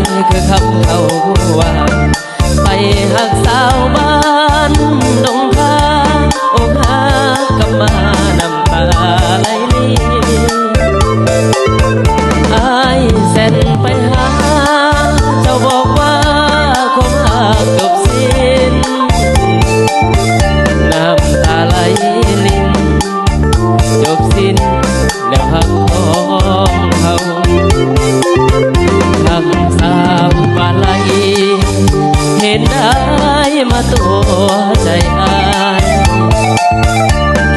ຄືຄຳເຂົາວ່າ ໄປຮັກສາວບ້ານດົງຄາ ອົກຫັກກັບມານ້ຳຕາໄຫຼລິນ. ອ້າຍແຊດໄປຫາ ເຈົ້າບອກວ່າຄວາມຮັກຈົບສິ້ນ ນ້ຳຕາໄຫຼລິນ ຈົບສິ້ນແນວຮັກຂອງເຮົາ. ຄຳສາວປາໄລ ເຫັນໄດ້ມາຕົວະໃຈອ້າຍ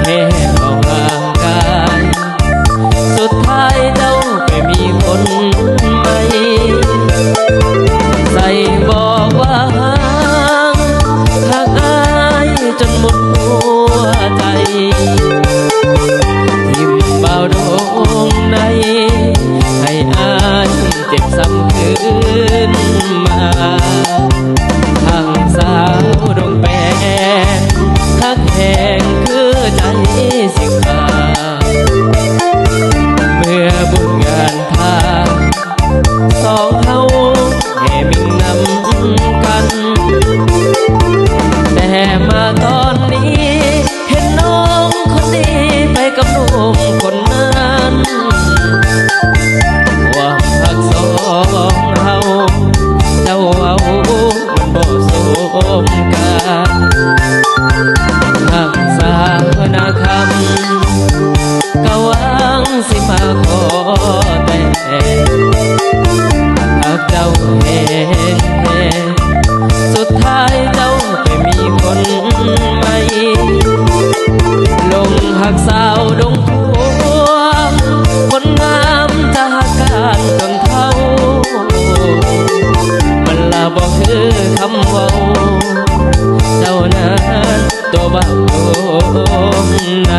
ແຄ່ເວົ້າຮ່າງກາຍ ສຸດທ້າຍເຈົ້າໄປມີຄົນໃໝ່. ໃສ່ບອກວ່າຮັກ ຮັກອ້າຍຈົນໝົດຫົວໃຈ ຖິ້ມບ່າວດົງໃນ ໃຫ້ອ້າຍເຈັບຊ້ຳຄືນມາ. ທັງສາວດົງແປນ ຮັກແຮງຄືໃຈຊິຂາດ ເມື່ອບຸນງານພາ ສອງເຮົາແຫ່ມິ່ງນຳກັນ ແຕ່ມາຕອນນີ້ ເຫັນນ້ອງຄົນນີ້ໄປກັບໜຸ່ມຄົນນັ້ນ ຄວາມຮັກສອງເຮົາ ເຈົ້າເວົ້າມັນບໍ່ສົມການ. ຮັກສາວນາຄຳ ກະຫວັງຊິມາຂໍແຕ່ງ ຫາກເຈົ້າເຫັນແທ້ ສຸດທ້າຍເຈົ້າໄປມີຄົນໃໝ່. ຫຼົງຮັກສາວດົງພວງ ຄົນງາມຈະຮັກກັນຈົນເຖົ້າ ມັນລະບໍ່ຄືຄຳເວົ້າ ເຈົ້ານັ້ນຕົວະເວົ້າໂດມໃນ.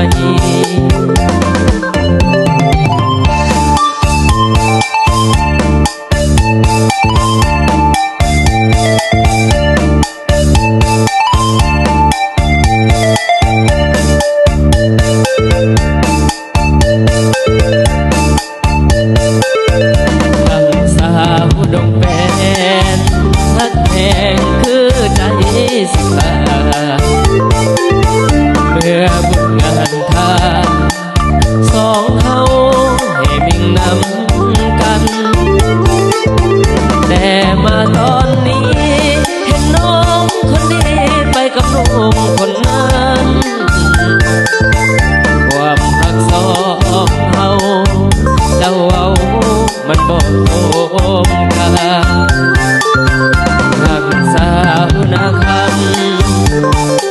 ທັງສາວດົງແປນ ຮັກແຮງຄືໃຈຊິຂາດ ເມື່ອບຸນງານທານ ສອງເຮົາແຫ່ມິ່ງນຳກັນ ແຕ່ມາຕອນນີ້ ເຫັນນ້ອງຄົນນີ້ໄປກັບໜຸ່ມຄົນນັ້ນ ຄວາມຮັກສອງເຮົາ ເຈົ້າເວົ້າມັນບໍ່ສົມຄ່າ. ຮັກສາວນາຄຳ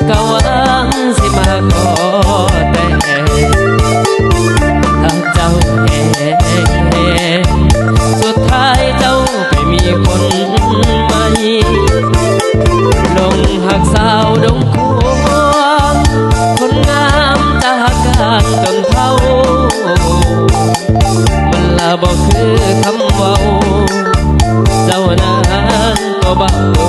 ກະຫວັງຊິມາຂໍແຕ່ງ ຮັກເຈົ້າແຮງໆ ສຸດທ້າຍເຈົ້າໄປມີຄົນໃໝ່. ຫຼົງຮັກສາວດົງຄວາມ ຄົນງາມຈະຮັກກັນຈົນເຖົ້າ ມັນລະບໍ່ຄືຄຳເວົ້າ ເຈົ້ານັ້ນຕົວະເວົ້າໂດ